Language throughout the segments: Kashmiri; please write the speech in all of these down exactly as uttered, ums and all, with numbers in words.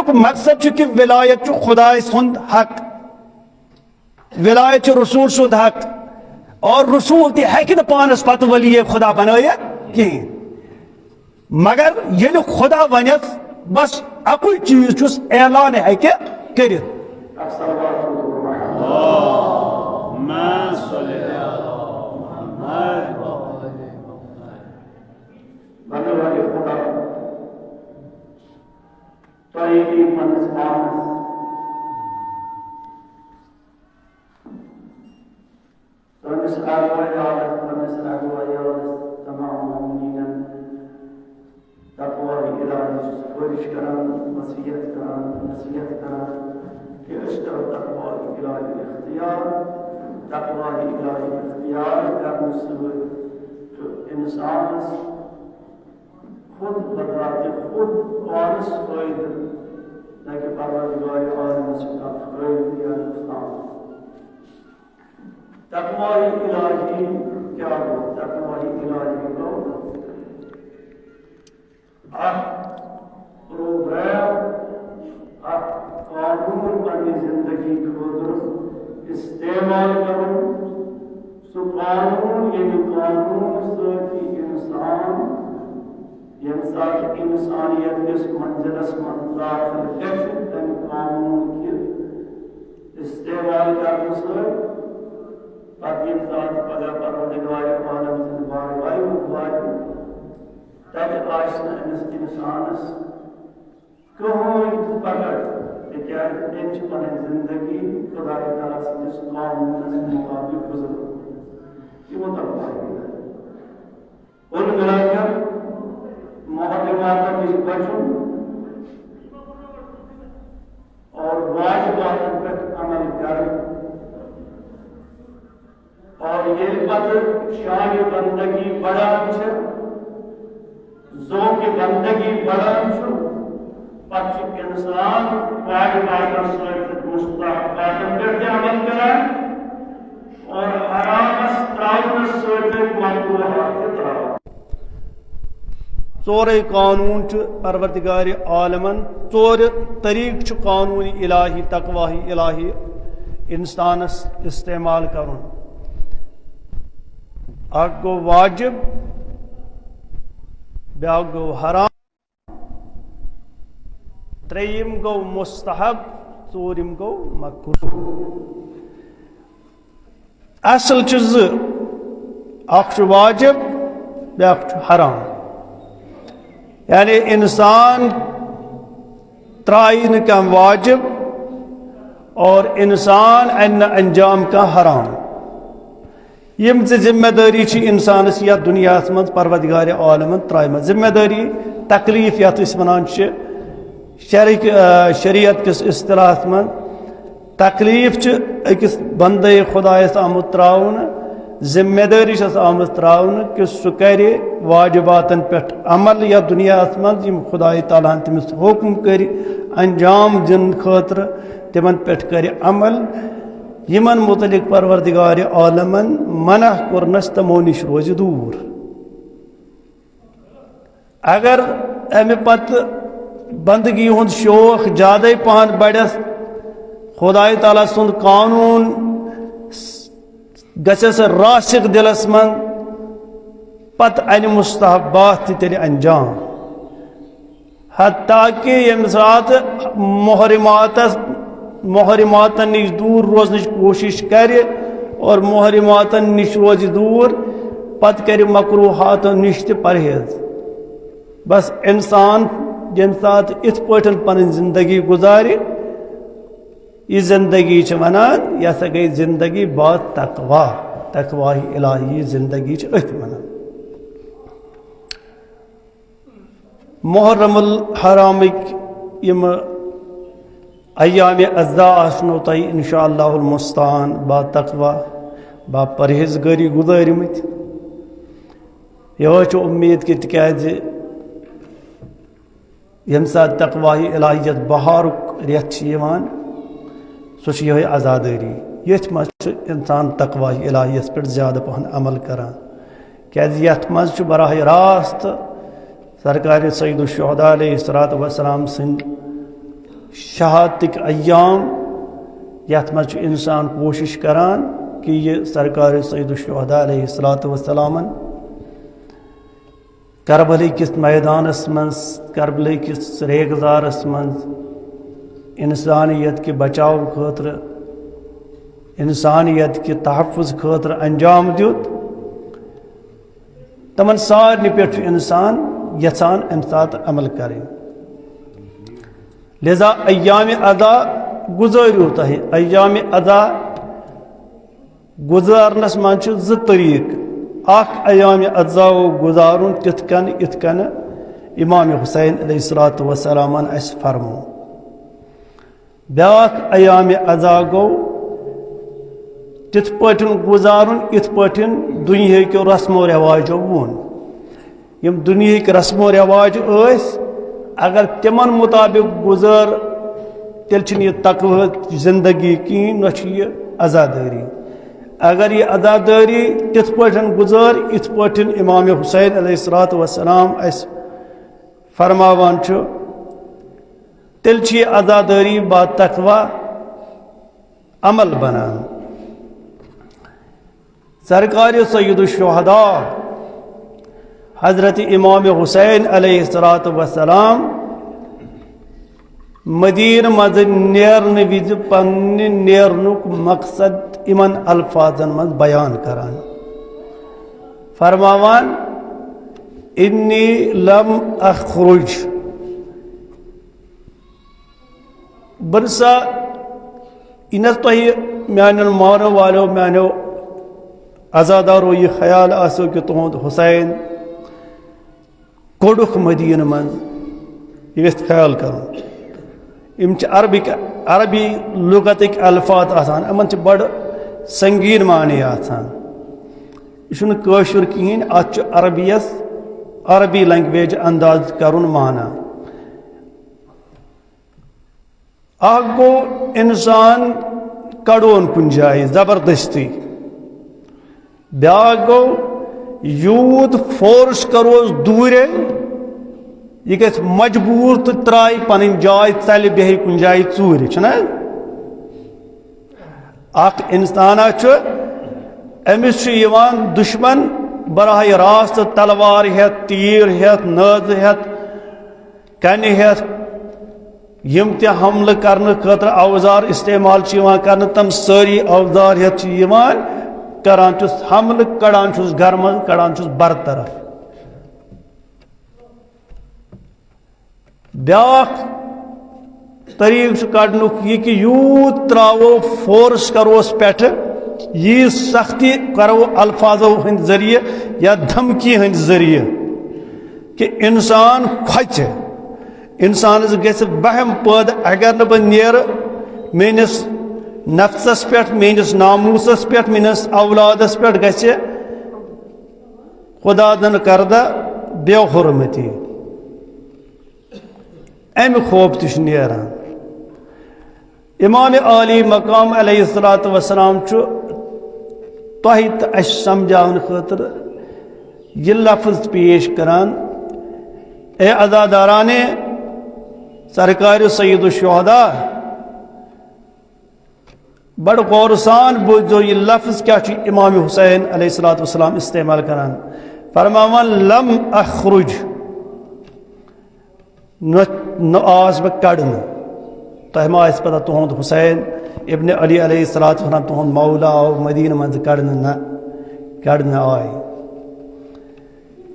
مقصد چھُ کہِ ولایت چھُ خدائے سُنٛد حق، ولایت چھُ رسول سُنٛد حق، اور رسول تہِ ہیٚکہِ نہٕ پانس پتہٕ ولی خدا بنٲیِتھ کِہیٖنۍ۔ مگر ییٚلہِ خدا ونٮ۪س، بس اکُے چیٖز چھُس اعلان ہیٚکہِ کٔرِتھ۔ بننے والے خدا، تۄہہِ ییٚتہِ پننِس پانس، تُہنٛدِس اگوایالس، پننِس اگوایالس، تمام مومنینن تقوی الہی چھُس گزارش کران، وصیت کران، نصیحت کران کہ أسۍ کرو تقوی الہی اختیار۔ تقوی الہی اختیار کرنہٕ سۭتۍ چھُ انسانس خود بذات خود پانس فٲیدٕ، نہ کہ پروردگار عالمس چھُ کانٛہہ فٲیدٕ یا نۄقصان۔ تقوی الہی کیٛاہ گوٚو؟ تقوی الہی گوٚو اکھ پروگرام، اکھ قانون پننہِ زندگی خٲطرٕ استعمال کرُن۔ سُہ قانون، ییٚمہِ قانون سۭتۍ یہِ انسان، ییٚمہِ ساتہٕ انسانیت کِس منزلس منٛز داخل گژھِ، تمہِ قانون کہِ استعمال کرنہٕ سۭتۍ پتہٕ ییٚمہِ ساتہٕ پگاہ پروردگار عالم سٕنٛدِ بارگاہہِ منٛز واتہِ، تتہِ آسہِ نہٕ أمِس انسانس کٕہٕنۍ تہِ پکڑ، تِکیازِ تٔمۍ چھِ پنٕنۍ زندگی خدایہِ تعالیٰ سٕنٛدِس قانوٗنس مُطابق گُزٲرمٕژ۔ یہِ مُتفق علیہ۔ کُل مِلا کر محرماتن نِش بچُن اور واجباتن پٮ۪ٹھ عمل کرُن۔ اور ییٚلہِ پتہٕ شانِ بندگی بڑان چھِ، ذوقِ بندگی بڑان چھُ، پتہٕ چھُ انسان واجباتن سۭتۍ سۭتۍ مستحباتن پٮ۪ٹھ تہِ عمل کران اور حرامس تراونس سۭتۍ سۭتۍ مکروہات تہِ تراوان۔ ژورے قانون چھِ پروردگار عالمن، ژورِ طریقہٕ چھُ قانون الہی، تقوی الہی انسانس استعمال کرُن۔ اکھ گوٚو واجب، بیاکھ گوٚو حرام، ترٛیٚیِم گوٚو مستحب، ژوٗرِم گوٚو مکروہ۔ اصل چھِ زٕ، اکھ چھُ واجب، بیاکھ چھُ حرام۔ یعنی انسان ترٛایہِ نہٕ کانٛہہ واجب اور انسان انہِ نہٕ انجام کانٛہہ حرام۔ یِم زٕ ذمہ دٲری چھِ انسانس یتھ دُنیاہس منٛز پروردگار عالمن ترٛایمژ۔ ذمہ دٲری، تکلیف یتھ أسۍ ونان چھِ شرعک، آ، شریعت کِس اصطلاحس منٛز، تکلیف چھِ أکِس بندے خدایس آمُت ترٛاونہٕ، ذمہ دٲری چھس آمٕژ ترٛاونہٕ کہِ سُہ کرِ واجباتن پٮ۪ٹھ عمل یتھ دُنیاہس منٛز، یِم خدایہِ تعالیٰ ہن تٔمِس حُکم کٔرۍ انجام دِنہٕ خٲطرٕ، تِمن پٮ۪ٹھ کرِ عمل۔ یِمن متعلق پروردگار عالمن منع کوٚرنس، تِمو نِش روزِ دوٗر۔ اگر امہِ پتہٕ بندگی ہُنٛد شوق زیادے پہن بڑٮ۪س، خدایہِ تعالیٰ سُنٛد قانون گژھٮ۪س راسخ دِلس منٛز، پتہٕ انہِ مستحبات تہِ تیٚلہِ انجام۔ حتیٰ کہ ییٚمہِ ساتہٕ محرماتس، محرماتن نِش دوٗر روزنٕچ کوٗشِش کرِ اور محرماتن نِش روزِ دوٗر، پتہٕ کرِ مکروہاتن نِش تہِ پرہیز۔ بس انسان ییٚمہِ ساتہٕ اِتھ پٲٹھۍ پنٕنۍ زندگی گُزارِ، یہِ زندگی چھِ ونان، یہِ ہسا گٔے زندگی با تقوی، تقوی الہی زندگی چھِ أتھۍ ونان۔ محرم الحرامٕکۍ یِم ایام عزا آسنو تۄہہِ انشاء اللہ المستعان با تقوی، با پرہیزگٲری گُزٲرمٕتۍ۔ یِہوٚے چھِ اُمید کہِ تِکیٛازِ ییٚمہِ ساتہٕ تقوی الہیت بہارُک رٮ۪تھ چھِ یِوان، سُہ چھُ یِہوٚے عزادٲری۔ ییٚتھۍ منٛز چھُ اِنسان تقوی الہیس پٮ۪ٹھ زیادٕ پَہَن عمل کران، کیٛازِ یَتھ منٛز چھُ براہ راست سرکار سید الشہداء علیہ الصلوۃ والسلام سٕنٛدِ شہادتٕکۍ ایام، یَتھ منٛز چھُ اِنسان کوٗشِش کران کہِ یہِ سرکار سید الشہداء علیہ الصلوۃ والسلامن کربلہٕ کِس میدانس منٛز، کربلہٕ کِس ریگزارس منٛز اِنسانیت کہِ بچاو خٲطرٕ، اِنسانیت کہِ تحفظ خٲطرٕ انجام دیُت۔ تِمن سارنٕے پٮ۪ٹھ چھُ اِنسان یژھان اَمہِ ساتہٕ عمل کرٕنۍ۔ لہذا ایام عزا گُزٲرِو تۄہہِ۔ ایام عزا گُزارنس منٛز چھِ زٕ طریٖقہٕ۔ اکھ، ایام عزا گُزارُن تِتھ کٔنۍ، یِتھ کٔنۍ امام حسین علیہ الصلوۃ والسلامن اَسہِ فرموو۔ بیٛاکھ ایام عزا گوٚو تِتھ پٲٹھۍ گُزارُن، یِتھ پٲٹھۍ دُنیہٕکیو رسم و رواجو ووٚن۔ یِم دُنیہٕکۍ رسم و رواج ٲسۍ، اگر تِمن مُطابِق گُزٲر، تیٚلہِ چھِنہٕ یہِ تقویت زندگی کِہیٖنۍ، نہ چھِ یہِ عزادٲری۔ اگر یہِ عزادٲری تِتھ پٲٹھۍ گُزٲر، یِتھ پٲٹھۍ امام حسین علیہ الصلوۃ والسلام اَسہِ فرماوان چھُ، تیٚلہِ چھِ یہِ عزادٲری با تقویٰ عمل بنان۔ سرکار سید الشہداء حضرت امام حسین علیہ الصلوۃ والسلام مدینہ منٛز نیرنہٕ وِزِ پننہِ نیرنُک مقصد یِمن الفاظن منٛز بیان کران، فرماوان، "انی لم اخرج"، بہٕ نہ سا، یہِ نہ تۄہہِ میانٮ۪ن مانن والٮ۪و، میانٮ۪و عزادارو یہِ خیال آسیو کہِ تُہُنٛد حسین کوٚڑُکھ مدینہٕ منٛز، یہِ گژھِ خیال کرُن۔ یِم چھِ عربٕکۍ، عربی لُغتٕکۍ الفاظ آسان، یِمن چھِ بڑٕ سنگیٖن معنی آسان۔ یہِ چھُنہٕ کٲشُر کِہیٖنۍ، اتھ چھُ عربیس، عربی language انداز کرُن معنی۔ اکھ گوٚو اِنسان کڑون کُنہِ جایہِ زبردستی، بیٛاکھ گوٚو یوٗت force کروس دوٗرے، یہِ گژھِ مجبوٗر تہٕ ترٛایہِ پنٕنۍ جاے، ژلہِ بیٚہہِ کُنہِ جایہِ ژوٗرِ، چھُنہ حظ؟ اکھ اِنسانا چھُ، أمِس چھُ یِوان دُشمن براہ راست تلوار ہٮ۪تھ، تیٖر ہٮ۪تھ، نٲزٕ ہٮ۪تھ، کنہِ ہٮ۪تھ، یِم تہِ حملہٕ کرنہٕ خٲطرٕ اوزار استعمال چھِ یِوان کرنہٕ، تِم سٲری اوزار ہٮ۪تھ چھِ یِوان، کران چھُس حملہٕ، کڑان چھُس گرٕ منٛز، کڑان چھُس برطرف۔ بیٛاکھ طریٖقہٕ چھُ کڑنُک یہِ کہِ یوٗت ترٛاوو، force کروس پٮ۪ٹھٕ، ییٖژ سختی کرو الفاظو ہٕنٛدۍ ذٔریعہٕ یا دھمکی ہٕنٛدۍ ذٔریعہٕ کہِ اِنسان کھۄژِ، اِنسانَس گژھِ وہم پٲدٕ، اگر نہٕ بہٕ نیرٕ، میٲنِس نفسَس پٮ۪ٹھ، میٲنِس ناموسَس پٮ۪ٹھ، میٲنِس اولادَس پٮ۪ٹھ گژھِ خدا نہٕ کردہ بے حرمتی۔ اَمہِ خوف تہِ چھُ نیران۔ امام عالی مقام علیہ الصلوۃ والسلام چھُ تۄہہِ تہٕ اَسہِ سمجھاونہٕ خٲطرٕ یہِ لفظ پیش کران، اے عزادارانِ سرکار سید الشہداء، بڑٕ غور سان بوٗزیو یہِ لفظ کیٛاہ چھُ امام حسین علیہ الصلوۃ والسلام استعمال کران۔ فرماوان، "لم اخرج"، نہ، نہ آس بہٕ کڑنہٕ۔ تۄہہِ ما آسہِ پتہ، تُہُنٛد حسین ابن علی علیہ الصلوۃ والسلام، تُہُنٛد مولا آو مدینہ منٛز کڑنہٕ؟ نہ، کڑنہٕ آے۔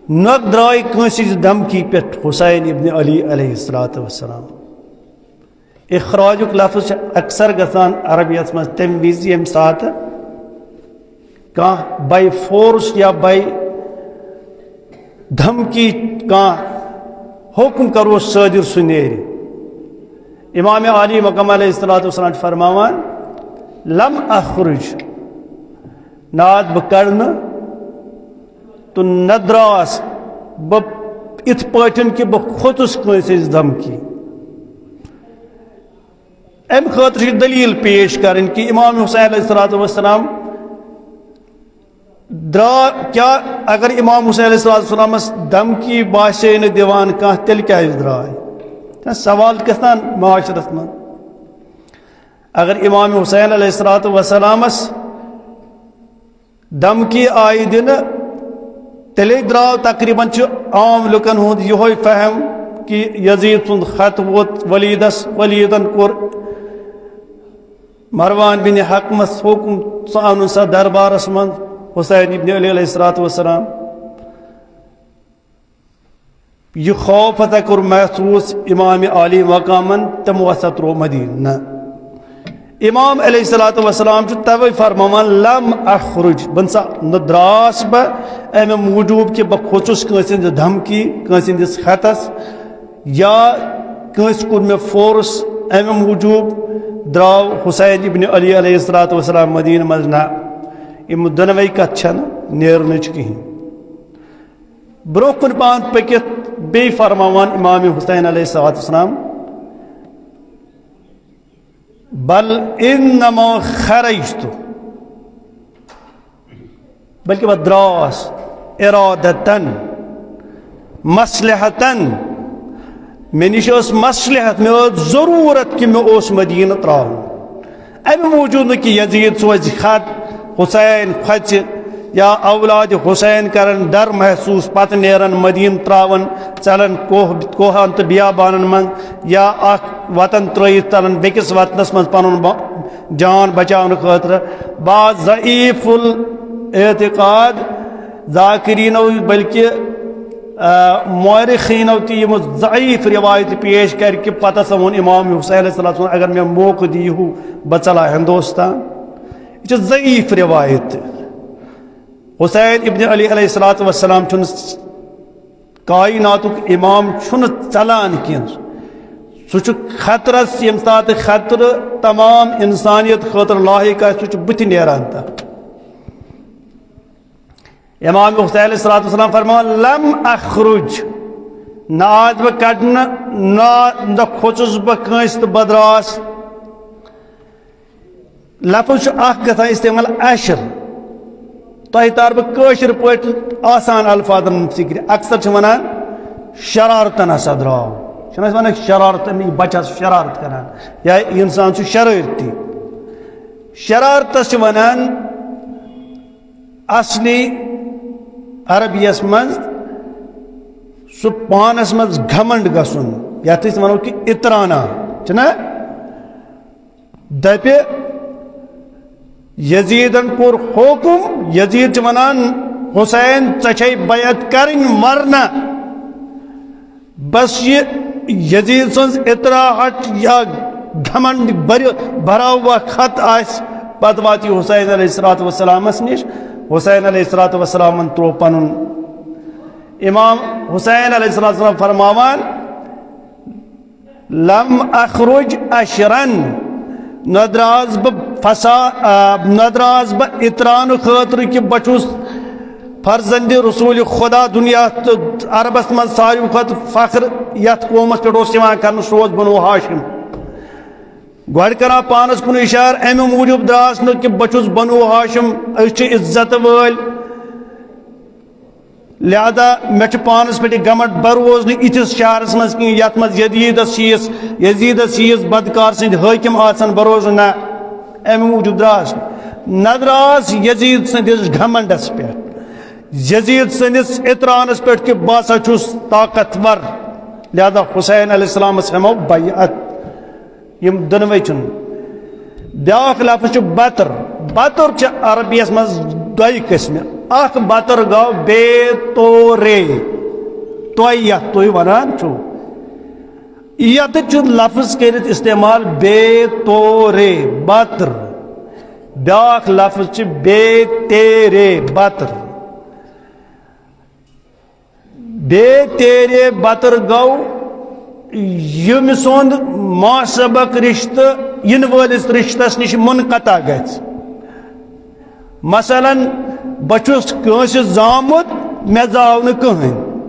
نہ درٛاے کٲنٛسہِ ہٕنٛزِ دھمکی پٮ۪ٹھ حسین ابن علی علیہ الصلوۃ والسلام۔ اخراجُک لفظ چھُ اکثر گژھان عربیَس منٛز تَمہِ وِزِ، ییٚمہِ ساتہٕ کانٛہہ by force یا by دھمکی کانٛہہ حکم کرو صٲدِر، سُہ نیرِ۔ امام عالی مقام علیہ الصلوۃ والسلام چھُ فرماوان، "لم اخرج"، نہ آس بہٕ کڑنہٕ تہٕ نہ درٛاس بہٕ یِتھ پٲٹھۍ کہِ بہٕ کھوٚتُس کٲنٛسہِ ہٕنٛز دھمکی۔ اَمہِ خٲطرٕ چھِ دٔلیٖل پیش کرٕنۍ کہِ امام حسین علیہ الصلوۃ والسلام درٛا-، کیٛاہ اگر امام حسین علیہ الصلوۃ والسلامس دھمکی باسے نہٕ دِوان کانٛہہ، تیٚلہِ کیٛازِ درٛاے؟ نہ، سوال کتھ تام معاشرس منٛز؟ اگر امام حسین علیہ الصلوۃ والسلامس دھمکی آیہِ دِنہٕ، تیٚلے درٛاو، تقریباً چھُ عام لُکن ہُنٛد یِہوے فہم کہِ یزید سُنٛد خط ووت ولیدس، ولیدن کوٚر مروان بن حکمس حکم، سُہ اَنُن سا دربارس منٛز حسین ابن علی علیہ الصلوۃ والسلام۔ یہِ خوف ہسا کوٚر محسوٗس امام عالی مقامن، تِمو ہسا ترٛوو مدینہٕ۔ نہ، امام علیہ الصلوۃ والسلام چھُ توے فرماوان، "لم اخرج"، بہٕ نسا نہ درٛاس بہٕ امہِ موٗجوٗب کہِ بہٕ کھوژُس کٲنٛسہِ ہٕنٛزِ دھمکی، کٲنٛسہِ ہٕنٛدِس خطس، یا کٲنٛسہِ کوٚر مےٚ فورس۔ امہِ موٗجوٗب درٛاو حسین ابن علی علیہ الصلوۃ والسلام مدینہٕ منٛز۔ نہ، یِم دۄنوَے کتھ چھنہٕ نیرنٕچ کِہیٖنۍ۔ برونٛہہ کُن پہن پٔکِتھ بیٚیہِ فرماوان امام حسین علیہ الصلوۃ والسلام، "بل انما خرجت"، بلکہ بہٕ درٛاس ارادتن، مصلحتن، مےٚ نِش ٲس مصلحت، مےٚ ٲس ضروٗرت کہِ مےٚ اوس مدینہٕ ترٛاوُن۔ امہِ موٗجوٗب نہٕ کہِ یزید سوزِ خط، حسین کھۄژِ یا اولاد حسین کرن ڈر محسوٗس، پتہٕ نیرن مدینہٕ، ترٛاون، ژلن کوہ، کوہن تہٕ بیابانن منٛز، یا اکھ وطن ترٲیِتھ ژلن بیٚکِس وطنس منٛز پنُن ب-، جان بچاونہٕ خٲطرٕ۔ بعض ضعیف الاعتقاد ذاکرینو، بلکہ آ، مورخینو تہِ یِم ضعیف روایت پیش کرِ کہِ پتہٕ ہسا ووٚن امام حسین علیہ السلام، "اگر مےٚ موقعہٕ دِیہِ ہو، بہٕ ژلہٕ ہا ہندوستان۔" یہِ چھِ ضعیف روایت۔ حسین ابن علی علیہ الصلوۃ والسلام چھُنہٕ، کائناتُک امام چھُنہٕ ژلان کینٛہہ۔ سُہ چھُ خطرس، ییٚمہِ ساتہٕ خطرٕ تمام انسانیت خٲطرٕ لاحق آسہِ، سُہ چھُ بٕتھِ نیران تتھ۔ امام حسین علیہ الصلوۃ والسلام فرماوان، "لم اخرج"، نہ آس بہٕ کڑنہٕ، نہ، نہ کھوژُس بہٕ کٲنٛسہِ تہٕ بہٕ درٛاس۔ لفظ چھُ اکھ گژھان استعمال، اشر۔ تۄہہِ تار بہٕ کٲشِر پٲٹھۍ آسان الفاظن منٛز فکرِ۔ اکثر چھِ ونان، "شرارتن ہسا درٛاو"۔ چھِنہٕ أسۍ ونان، "شرارتن"، یہِ بچہٕ چھُ شرارت کران یا یہِ انسان چھُ شرٲرتی۔ شرارتس چھِ ونان اصلی عربی یس منٛز سُہ پانس منٛز گھمنڈ گژھُن، یتھ أسۍ ونو کہِ اطرانا، چھُنہ؟ دپہِ، یزیدن کوٚر حکم، یزید چھُ ونان، "حسین، ژےٚ چھے بیعت کرٕنۍ ورنہ"۔ بس یہِ یزید سٕنٛز اطراحٹ یا گھمنڈ بھر-، بھرا ہوا خط آسہِ، پتہٕ واتہِ یہِ حسین علیہ الصلوۃ والسلامس نِش۔ حسین علیہ الصلوۃ والسلامن ترٛوو پنُن۔ امام حسین علیہ الصلوۃ والسلام فرماوان، "لم اخرج اشرا"، نہ درٛاس بہٕ فسا-، آ، نہ درٛاس بہٕ اطران خٲطرٕ کہِ بہٕ چھُس فرزند رسول خدا، دنیا تہٕ عربس منٛز ساروی کھۄتہٕ فخر یتھ قومس پٮ۪ٹھ اوس یِوان کرنہٕ، سُہ اوس بنو ہاشم۔ گۄڈٕ کران پانس کُن اشارٕ، امہِ موٗجوٗب درٛاس نہٕ کہِ بہٕ چھُس بنو ہاشم، أسۍ چھِ عزت وٲلۍ، لہذا مےٚ چھُ پانس پٮ۪ٹھ یہِ گمنڈ، بہٕ روزٕ نہٕ یِتھِس شہرس منٛز کِہیٖنۍ یتھ منٛز یزیدس ہِوِس، یزیدس ہِوِس بدکار سٕنٛدۍ حٲکم آسن، بہٕ روزٕ نہٕ۔ امہِ موٗجوٗب درٛاس نہٕ۔ نہ درٛاس یزید سٕنٛدِس گھمنڈس پٮ۪ٹھ، یزید سٕنٛدِس اطرانس پٮ۪ٹھ کہِ بہٕ ہسا چھُس طاقتور۔ لہذا حسین علیہ السلامس ہٮ۪مو بیعت۔ یِم دۄنوَے چھِنہٕ۔ بیٛاکھ لفظ چھُ بطر۔ بطر چھِ عربیَس منٛز دۄیہِ قٕسمہِ۔ اکھ بطر گوٚو بے تورے، تۄہہِ یَتھ تُہۍ وَنان چھِو۔ یَتھ چھُ لفظ کٔرِتھ استعمال بے تورے، بطر۔ بیٛاکھ لفظ چھِ بے تیرے، بطر۔ بے تیرے بطر گوٚو ییٚمہِ سُنٛد ما سبق رشتہٕ یِنہٕ وٲلِس رشتس نِش منقطع گژھِ۔ مثلاً، بہٕ چھُس کٲنٛسہِ زامُت، مےٚ زاو نہٕ کٕہٕنۍ۔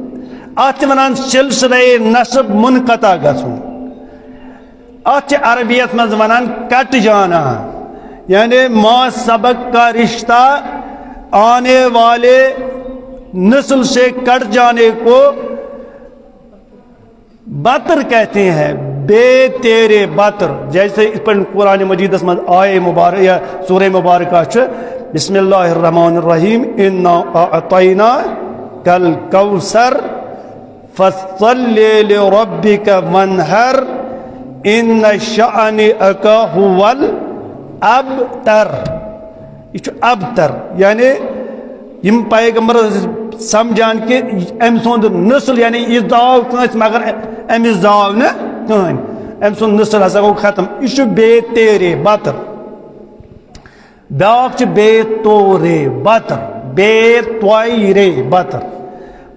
اتھ چھِ ونان سلسلہ نسب منقطع گژھُن۔ اتھ چھِ عربیت منٛز ونان کٹ جانا، یعنی ما سبق کا رشتہ آنے والے نسل سے کٹ جانے کو بتر کہتے ہیں، بے تیرے بتر۔ جیسے اس پر قرآن مجیدس منٛز آیے مبارک یا سورہ مبارکہ چھُ، بسم اللہ الرحمن الرحیم، انا اعطیناک الکوثر، فصل لربک وانحر، ان شانئک هو الابتر۔ یہِ چھُ ابتر، یعنی یِم پیغمبر ٲسۍ سمجھان کہِ أمۍ سُنٛد نسل، یعنی یہِ درٛاو کٲنٛسہِ مگر أمِس درٛاو نہٕ کٕہٕنۍ، أمۍ سُنٛد نسل ہسا گوٚو ختم۔ یہِ چھُ بے تیرے بتر۔ بیٛاکھ چھُ بے تورے بتر، بے تورے بتر۔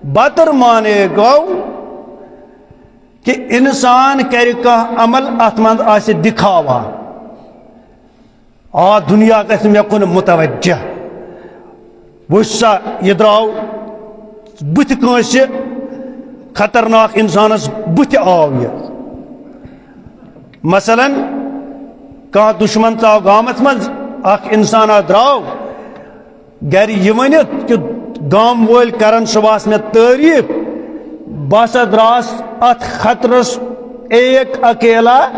بتر معنی گوٚو کہِ انسان کرِ کانٛہہ عمل، اتھ منٛز آسہِ دکھاوا۔ آ، دُنیا گژھِ مےٚ کُن متوجہ۔ وٕچھ سا، یہِ درٛاو بٕتھِ کٲنٛسہِ خطرناک انسانس بٕتھِ آو یہِ۔ مثلاً، کانٛہہ دُشمن ژاو گامس منٛز، اکھ انسانا درٛاو، گرِ یہِ ؤنِتھ کہِ گامہٕ وٲلۍ کرن صُبحس مےٚ تعریٖف، بہٕ ہسا درٛاس اتھ خطرس ایک اکیلا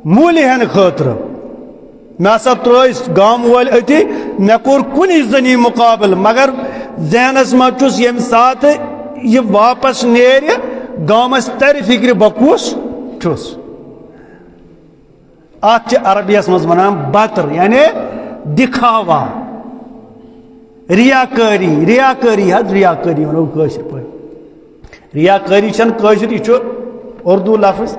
موٗلہِ ہٮ۪نہٕ خٲطرٕ۔ مےٚ ہسا ترٛٲے گامہٕ وٲلۍ أتی، مےٚ کوٚر کُنی زٔنی مُقابلہٕ، مگر ذہنس منٛز چھُس ییٚمہِ ساتہٕ یہِ واپس نیرِ، گامس ترِ فِکرِ بہٕ کُس چھُس۔ اتھ چھِ عربیس منٛز ونان بتر، یعنی دکھاوا، ریاکٲری، ریاکٲری حظ، ریاکٲری ونو کٲشِر پٲٹھۍ۔ ریاکٲری چھنہٕ کٲشِر، یہِ چھُ اردو لفظ۔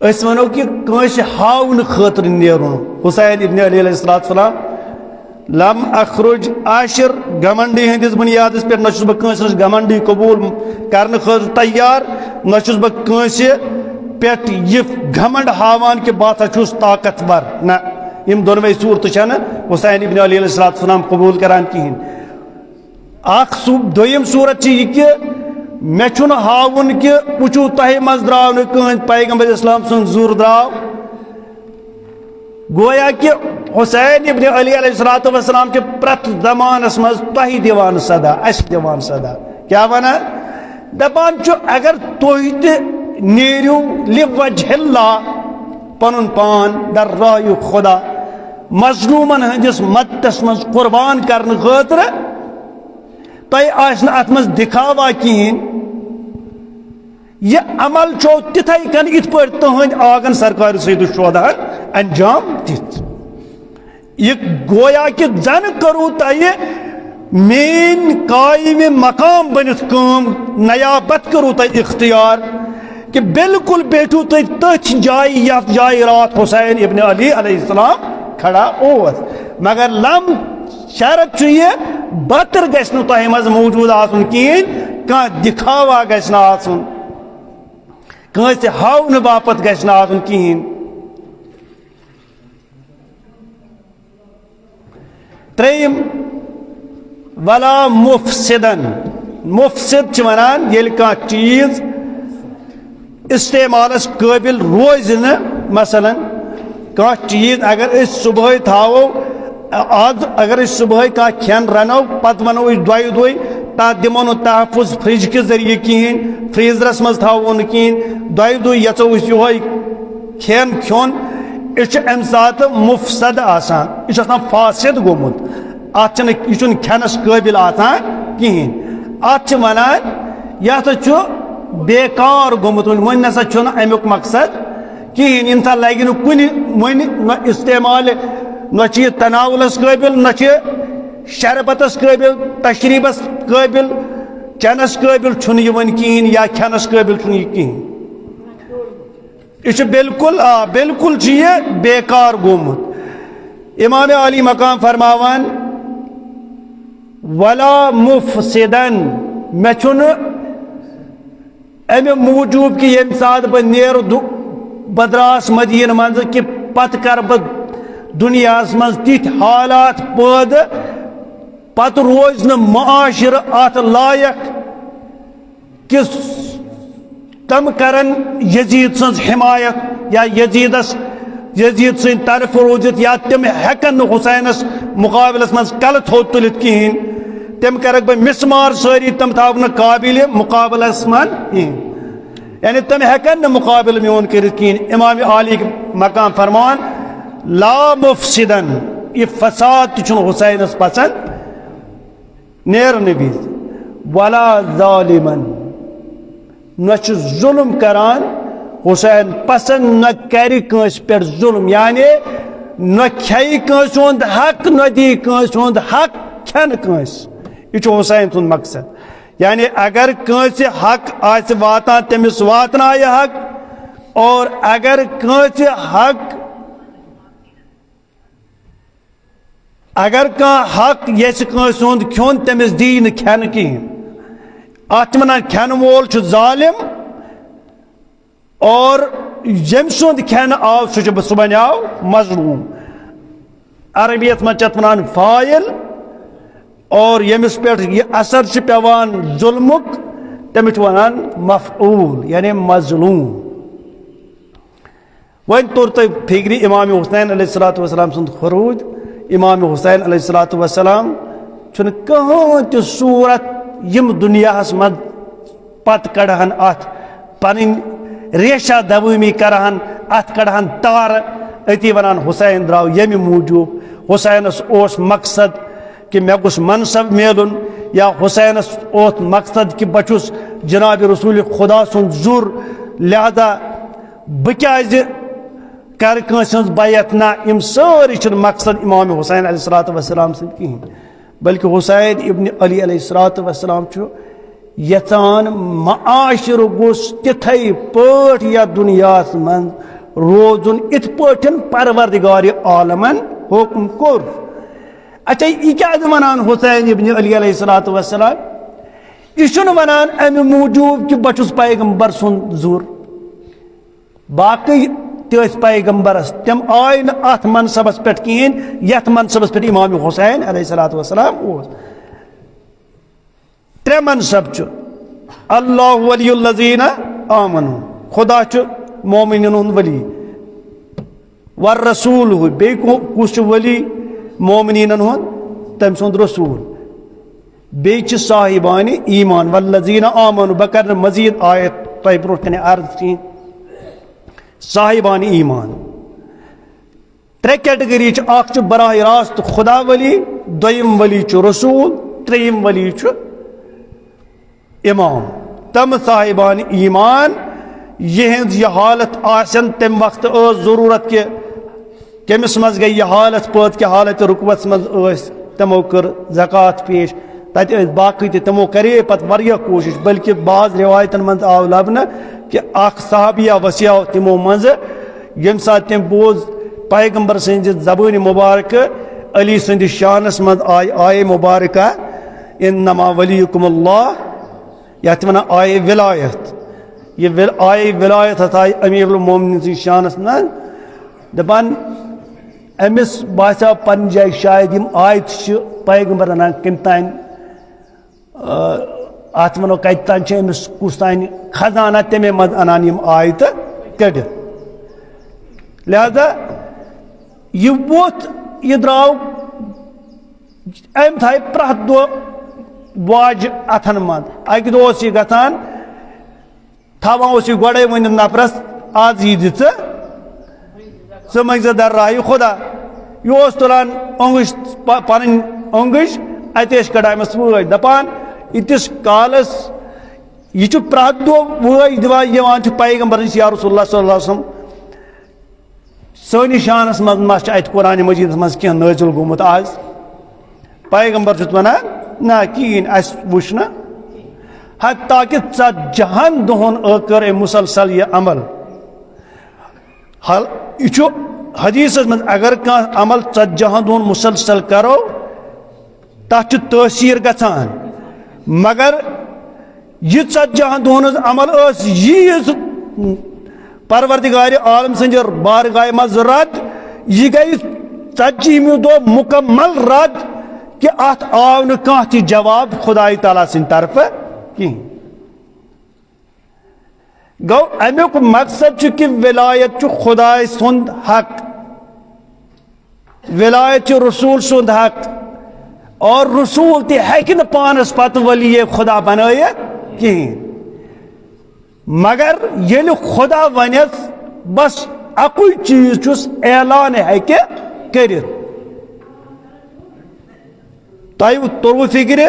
أسۍ ونو کہِ کٲنٛسہِ ہاونہٕ خٲطرٕ نیرُن۔ حسین ابن علی علیہ الصلوۃ والسلام، لم اخرج عاشر، گمنڈی ہٕنٛدِس بُنیادس پٮ۪ٹھ نہ چھُس بہٕ کٲنٛسہِ نِش گمنڈی قبول کرنہٕ خٲطرٕ تیار، نہ چھُس بہٕ کٲنٛسہِ پٮ۪ٹھ یہِ گھمنڈ ہاوان کہِ بہٕ ہسا چھُس طاقتور۔ نہ، یِم دۄنوَے صوٗرتہٕ چھَنہٕ حسین ابن علی علیہ الصلوۃ والسلام قبول کران کِہیٖنۍ۔ اکھ صو-، دوٚیِم صوٗرت چھِ یہِ کہِ مےٚ چھُنہٕ ہاوُن کہِ وٕچھِو، تۄہہِ منٛز درٛاو نہٕ کٕہٕنۍ، پیغمبر اسلام سُنٛد زُر درٛاو۔ گویا کہ حسین ابن علی علیہ الصلوۃ والسلام چھِ پرٛٮ۪تھ زمانس منٛز تۄہہِ دِوان صدا، اَسہِ دِوان صدا۔ کیٛاہ وَنان؟ دَپان چھُ، اگر تُہۍ تہِ نیٖرِو لِوَجہِ اللہ، پَنُن پان در راہِ خدا، مظلوٗمن ہٕنٛدِس مدتس منٛز قربان کرنہٕ خٲطرٕ، تۄہہِ آسہِ نہٕ اَتھ منٛز دِکھاوا کِہیٖنۍ۔ یہِ عمل چھو تِتھَے کٔنۍ یِتھ پٲٹھۍ تُہٕنٛدۍ آنگن سرکار سید الشہداہن انجام دِتھ۔ یہِ گویا کہِ زن کٔرو تۄہہِ میٲنۍ قائم مقام بٔنِتھ کٲم، نیابت کٔرو تۄہہِ اختیار، کہِ بالکل بیٹھو تُہۍ تٔتھۍ جایہِ یتھ جایہِ راتھ حسین ابن علی علیہ السلام کھڑا اوس۔ مگر لم شرط چھُ یہِ، بتر گژھِ نہٕ تۄہہِ منٛز موجود آسُن کِہیٖنۍ، کانٛہہ دِکھاوا گژھِ نہٕ آسُن، کٲنٛسہِ ہاونہٕ باپتھ گژھِ نہٕ آسُن کِہیٖنۍ۔ ترٛیٚیِم، ولا مفسدن۔ مفسد چھِ وَنان ییٚلہِ کانٛہہ چیٖز استعمالس قٲبل روزِ نہٕ۔ مثلاً، کانٛہہ چیٖز اگر أسۍ صُبحٲے تھاوو، آز اگر أسۍ صُبحٲے کانٛہہ کھٮ۪ن رَنو، پتہٕ وَنو أسۍ دۄیہِ دۄہہِ، تَتھ دِمو نہٕ تحفظ فرج کہِ ذٔریعہٕ کِہیٖنۍ، freezer منٛز تھاوو نہٕ کِہیٖنۍ، دۄیہِ دۄہہِ یَژھو أسۍ یِہوٚے کھٮ۪ن کھیوٚن، یہِ چھُ اَمہِ ساتہٕ مُفسد آسان، یہِ چھُ آسان فاسد گوٚمُت۔ اَتھ چھُنہٕ، یہِ چھُنہٕ کھٮ۪نَس قٲبِل آسان کِہیٖنۍ۔ اَتھ چھِ وَنان، یہِ ہسا چھُ بیکار گوٚمُت۔ وۄنۍ، وۄنۍ نسا چھُنہٕ اَمیُک مقصد کِہیٖنۍ۔ اِنسان لَگہِ نہٕ کُنہِ، وۄنۍ نہ استعمال، نہ چھُ یہِ تناولَس قٲبِل، نہ چھُ شربتَس قٲبِل، تشریبَس قٲبِل، چٮ۪نَس قٲبِل چھُنہٕ یہِ وۄنۍ کِہیٖنۍ یا کھٮ۪نَس قٲبِل چھُنہٕ یہِ کِہیٖنۍ۔ یہِ چھُ بالکل، آ، بالکل چھُ یہِ بیکار گوٚمُت۔ امام عالی مقام فرماوان، ولا مفسدن، مےٚ چھُنہٕ اَمہِ موٗجوٗب کہِ ییٚمہِ ساتہٕ بہٕ نیرٕ دُ-، بہٕ درٛاس مدیٖنہٕ منٛزٕ کہِ پتہٕ کرٕ بہٕ دُنیاہَس منٛز تِتھۍ حالات پٲدٕ، پتہٕ روزِ نہٕ معاشرٕ اَتھ لایق کہِ تِم کرن یزید سٕنٛز حمایت یا یزیدس، یزید سٕنٛدِ طرفہٕ روٗزِتھ، یا تِم ہٮ۪کن نہٕ حسینس مقابلس منٛز کلہٕ تھوٚد تُلِتھ کِہیٖنۍ۔ تِم کرکھ بہٕ مسمار سٲری، تِم تھاوکھ نہٕ قابل مقابلس منٛز کِہیٖنۍ۔ یعنی تِم ہٮ۪کن نہٕ مقابلہٕ میون کٔرِتھ کِہیٖنۍ۔ امام علی مقام فرمان، لا مفسدن، یہِ فساد تہِ چھُنہٕ حسینس پسند نیرنہٕ وِزِ، ولا ظالمن، نہ چھُ ظلم کران حسین پسند، نہ کرِ کٲنٛسہِ پٮ۪ٹھ ظلم، یعنی نہ کھیہِ کٲنٛسہِ ہُنٛد حق، نہ دی کٲنٛسہِ ہُنٛد حق کھٮ۪نہٕ کٲنٛسہِ۔ یہِ چھُ حسین سُنٛد مقصد۔ یعنی اگر کٲنٛسہِ حق آسہِ واتان، تٔمِس واتنایہِ حق، اور اگر کٲنٛسہِ حق اگر کانٛہہ حق یژھِ کٲنٛسہِ ہُنٛد کھیوٚن، تٔمِس دی نہٕ کھٮ۪نہٕ کِہیٖنۍ۔ اَتھ چھِ وَنان کھٮ۪نہٕ وول چھُ ظالم، اور ییٚمۍ سُنٛد کھٮ۪نہٕ آو، سُہ چھُ، سُہ بَنیو مظلوم۔ عربیَت منٛز چھِ اَتھ وَنان فاعل، اور ییٚمِس پٮ۪ٹھ یہِ اثر چھُ پٮ۪وان ظُلمُک، تٔمِس چھِ وَنان مفعول، یعنی مظلوم۔ وۄنۍ توٚر تۄہہِ فِکرِ امام حسین علیہ الصلوۃ والسلام سُنٛد خروج۔ امام حسین علیہ الصلوۃ والسلام چھُنہٕ کٕہٕنۍ تہِ صوٗرت یِم دُنیاہَس منٛز پتہٕ کڑہن، اَتھ پنٕنۍ ریشہ دوٲمی کرہن، اَتھ کڑہن تارٕ، أتی وَنان حسین درٛاو ییٚمہِ موٗجوٗب۔ حسینَس اوس مقصد کہ مےٚ گوٚژھ منصب میلُن، یا حسینَس اوس مقصد کہ بہٕ چھُس جناب رسول خدا سُنٛد زُر، لہذا بہٕ کیازِ کرٕ کٲنٛسہِ ہٕنٛز بیعت؟ نہ، یِم سٲری چھِنہٕ مقصد امام حسین علیہ الصلوۃ والسلام سٕنٛدۍ کِہیٖنۍ، بلکہ حسین ابن علی علیہ الصلوۃ والسلام چھُ یژھان معاشرٕ گوٚژھ تِتھے پٲٹھۍ یتھ دُنیاہس منٛز روزُن، یِتھ پٲٹھۍ پروردگار عالمن حکم کوٚر۔ اچھا، یہِ کیازِ ونان حسین ابن علی علیہ الصلوۃ والسلام؟ یہِ چھُنہٕ ونان امہِ موٗجوٗب کہِ بہٕ چھُس پیغمبر سُنٛد زُر۔ باقٕے تہِ ٲسۍ پیغمبرس، تِم آے نہٕ اتھ منصبس پٮ۪ٹھ کِہیٖنۍ، یتھ منصبس پٮ۪ٹھ امام حسین علیہ الصلوۃ والسلام اوس۔ ترٛےٚ منصب چھُ۔ اللہ ولی الذین آمنو، خدا چھُ مومنین ہُنٛد ولی۔ والرسول، بیٚیہِ کو-، کُس چھُ ولی مومنیٖنن ہُنٛد؟ تٔمۍ سُنٛد رسول۔ بیٚیہِ چھِ صاحبانِ ایمان، والذین آمنو، بہٕ کرٕ نہٕ مزید آیت تۄہہِ برونٛٹھ کنہِ عرض کینٛہہ۔ صاحبانِ ایمان۔ ترٛےٚ category چھِ، اکھ چھُ براہ راست خدا ولی، دوٚیِم ولی چھُ رسول، ترٛیٚیِم ولی چھُ امام۔ تم صاحبانِ ایمان، یِہنٛز یہِ حالت آسن، تمہِ وقتہٕ ٲس ضروٗرت کہِ کٔمِس منٛز گٔے یہِ حالت پٲدٕ، کہِ حالت رکوعس منٛز ٲسۍ، تِمو کٔر زکوٰۃ پیش۔ تتہِ ٲسۍ باقٕے تہِ، تِمو کرے پتہٕ واریاہ کوٗشش، بلکہِ بعض رِوایتن منٛز آو لبنہٕ کہِ اکھ صحابیہ وسیو تِمو منٛزٕ، ییٚمہِ ساتہٕ تٔمۍ بوٗز پیغمبر سٕنٛزِ زبٲنہِ مبارکہٕ، علی سٕنٛدِس شانس منٛز آیہِ آیے مبارکہ، "انما ولیکم اللہ"، یتھ وَنان آیے ولایت۔ یہِ ول-، آیے ولایت ہسا آیہِ امیر المومنین سٕنٛدِس شانس منٛز۔ دپان، أمِس باسیو پننہِ جایہِ شاید یِم آیتہٕ چھِ پیغمبر انان کٔمۍ تام، آ، اتھ ونو کتہِ تام چھِ أمِس کُس تام خزانہ، تمے منٛز انان یِم آیتہٕ کٔڑِتھ۔ لہذا یہِ ووٚتھ، یہِ درٛاو، أمۍ تھایہِ پرٛٮ۪تھ دۄہ واجہِ اتھن منٛز۔ اکہِ دۄہ اوس یہِ گژھان، تھاوان اوس یہِ گۄڈَے ؤنِتھ نفرَس، "آز یی دِ ژٕ، ژٕ منٛگزِ در راہہِ خدا۔" یہِ اوس تُلان اوٚنٛگٕج، پ-، پنٕنۍ اوٚنٛگٕج، اَتہِ ٲسۍ کڑان أمِس وٲج۔ دَپان، ییٖتِس کالَس یہِ چھُ پرٛٮ۪تھ دۄہ وٲج دِوان، یِوان چھُ پیغمبرَس نِش، "یا رسول اللہ صلی اللہ علیہ وسلم، سٲنِس شانَس منٛز ما چھُ اَتہِ قرآنِ مجیٖدَس منٛز کینٛہہ نٲزِل گوٚمُت آز؟" پیغمبر چھُس ونان، "نہ، کِہیٖنۍ، اَسہِ وٕچھ نہٕ۔" حتیٰ کہِ ژتجی ہن دۄہن کٔر أمۍ مسلسل یہِ عمل۔ حال-، یہِ چھُ حدیثس منٛز، اگر کانٛہہ عمل ژتجی ہن دۄہن مسلسل کرو، تتھ چھُ تٲثیر گژھان۔ مگر یہِ ژتجی ہن دۄہن ہٕنٛز عمل ٲس ییٖژ پروردگار عالم سٕنٛدِ بارگاہہِ منٛز رد، یہِ گٔے ژتجیہمہِ دۄہ مکمل رد، کہِ اتھ آو نہٕ کانٛہہ تہِ جواب خدایہِ تعالیٰ سٕنٛدِ طرفہٕ کِہیٖنۍ۔ گوٚو، امیُک مقصد چھُ کہِ ولایت چھُ خدایہِ سُنٛد حق۔ ولایت چھُ رسول سُنٛد حق۔ اور رسول تہِ ہیٚکہِ نہٕ پانس پتہٕ ولی خدا بنٲیِتھ کِہیٖنۍ۔ مگر ییٚلہِ خدا ونٮ۪س، بس اکُے چیٖز چھُس اعلان ہیٚکہِ کٔرِتھ۔ تۄہہِ توٚروٕ فِکرِ؟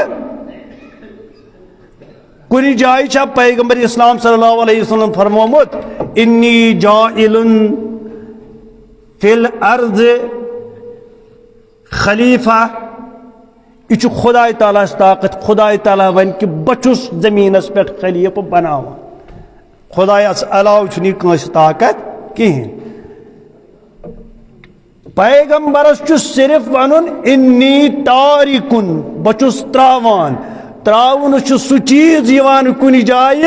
کُنہِ جایہِ چھا پیغمبر اسلام صلی اللہ علیہ وسلم فرمومُت، "انی جاعل فی الارض خلیفہ"؟ یہِ چھُ خدای تعالیٰ ہس طاقت۔ خدای تعالیٰ ونہِ کہِ بہٕ چھُس زٔمیٖنس پٮ۪ٹھ خلیفہٕ بناوان۔ خدایس علاوٕ چھُنہٕ یہِ کٲنٛسہِ طاقت کِہیٖنۍ۔ پیغمبرس چھُ صرف ونُن، "انی تارکن"، بہٕ چھُس تراوان۔ تراونہٕ چھُ سُہ چیٖز یِوان کُنہِ جایہِ،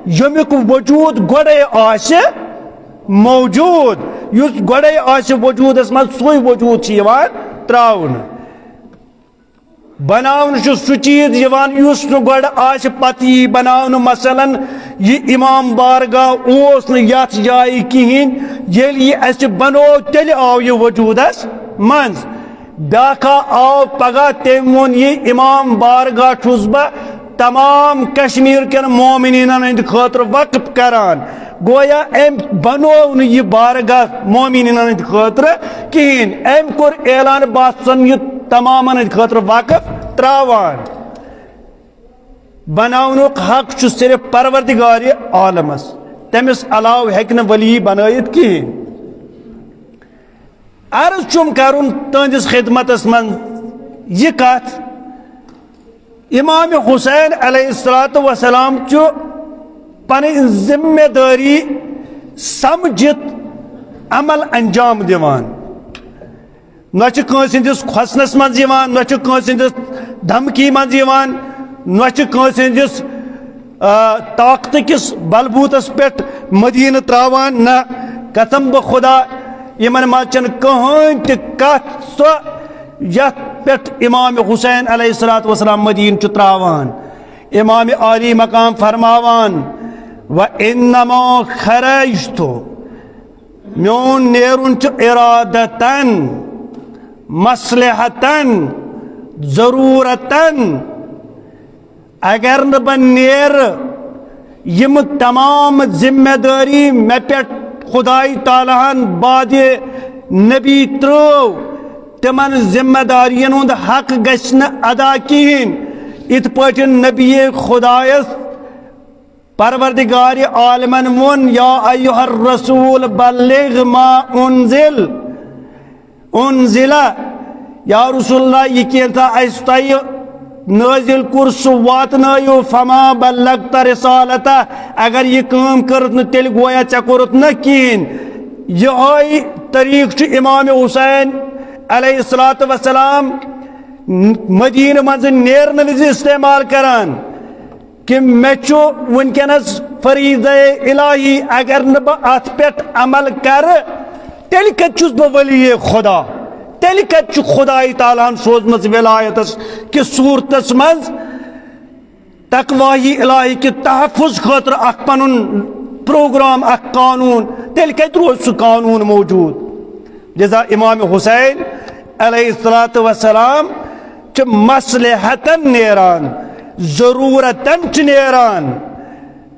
ییٚمیُک وجوٗد گۄڈے آسہِ موجود۔ یُس گۄڈے آسہِ وجوٗدس منٛز، سُے وجوٗد چھُ یِوان تراونہٕ۔ بناونہٕ چھُ سُہ چیٖز یِوان یُس نہٕ گۄڈٕ آسہِ، پتہٕ یی بناونہٕ۔ مثلاً، یہِ امام بارگاہ اوس نہٕ یتھ جایہِ کِہیٖنۍ، ییٚلہِ یہِ اسہِ بنوو، تیٚلہِ آو یہِ وجوٗدس منٛز۔ بیٛاکھا آو پگاہ، تٔمۍ ووٚن، "یہِ امام بارگاہ چھُس بہٕ تمام کشمیر کٮ۪ن مومنیٖنن ہٕنٛدِ خٲطرٕ وقف کران۔" گویا أمۍ بنوو نہٕ یہِ بارگاہ مومنیٖنن ہٕنٛدِ خٲطرٕ کِہیٖنۍ۔ أمۍ کوٚر اعلان، "بہٕ ہسا چھُسن یہِ تمامن ہٕنٛدِ خٲطرٕ وقف تراوان۔" بناونُک حق چھُ صرف پروردگار عالمس، تٔمِس علاوٕ ہیٚکہِ نہٕ ولی بنٲیِتھ کِہیٖنۍ۔ عرض چھُم کرُن تُہنٛدِس خدمتس منٛز یہِ کتھ، امام حسین علیہ الصلوۃ والسلام چھُ پنٕنۍ ذمہ دٲری سمجھِتھ عمل انجام دِوان۔ نہ چھُ کٲنٛسہِ ہٕنٛدِس کھۄژنس منٛز یِوان، نہ چھُ کٲنٛسہِ ہٕنٛدِس دھمکی منٛز یِوان، نہ چھُ کٲنٛسہِ ہٕنٛدِس، آ، طاقتہٕ کِس بلبوٗتس پٮ۪ٹھ مدیٖنہٕ ترٛاوان۔ نہ، قسم بہٕ خدا، یِمن منٛز چھَنہٕ کٕہٕنۍ تہِ کتھ سۄ یتھ پٮ۪ٹھ امام حسین علیہ الصلوۃ والسلام مدیٖنہٕ چھُ ترٛاوان۔ امام عالی مقام فرماوان، "وانما خرجت"، میون نیرُن چھُ ارادتن، مصلحتن، ضرورتن۔ اگر نہٕ بہٕ نیرٕ، یِم تمام ذمہ دٲری مےٚ پٮ۪ٹھ خداے تعالیٰ ہن بعدِ نبی ترٲو، تِمن ذمہ دارین ہُنٛد حق گژھِ نہٕ ادا کِہیٖنۍ۔ یِتھ پٲٹھۍ نبی خدایس پروردگار عالمن ووٚن، "یا ایھا الرسول بلغ ما انزل، انزل"، یا رسول اللہ، یہِ کینٛژھا اَسہِ تۄہہِ نٲزِل کوٚر، سُہ واتنٲیِو، "فما بلغت رسالتہ"، اگر یہِ کٲم کٔرٕتھ نہٕ، تیٚلہِ گویا ژےٚ کوٚرُتھ نہٕ کِہیٖنۍ۔ یِہوٚے طریٖقہٕ چھُ امام حسین علیہ الصلوۃ والسلام مدیٖنہٕ منٛزٕ نیرنہٕ وِزِ استعمال کران۔ کہ مےٚ چھُ وٕنکیٚنَس فریضہ الہی، اگر نہٕ بہٕ اَتھ پٮ۪ٹھ عمل کرٕ، تیٚلہِ کَتہِ چھُس بہٕ ولی خدا؟ تیٚلہِ کَتہِ چھُ خداے تعالیٰ ہن سوزمٕژ ولایتس کِس صوٗرتس منٛز تقوی الہی کہِ تحفظ خٲطرٕ اکھ پنُن پروگرام، اکھ قانوٗن؟ تیٚلہِ کَتہِ روزِ سُہ قانوٗن موجوٗد؟ لذا امام حسین علیہ الصلوۃ والسلام چھِ مصلحتن نیران، ضرورتن چھِ نیران،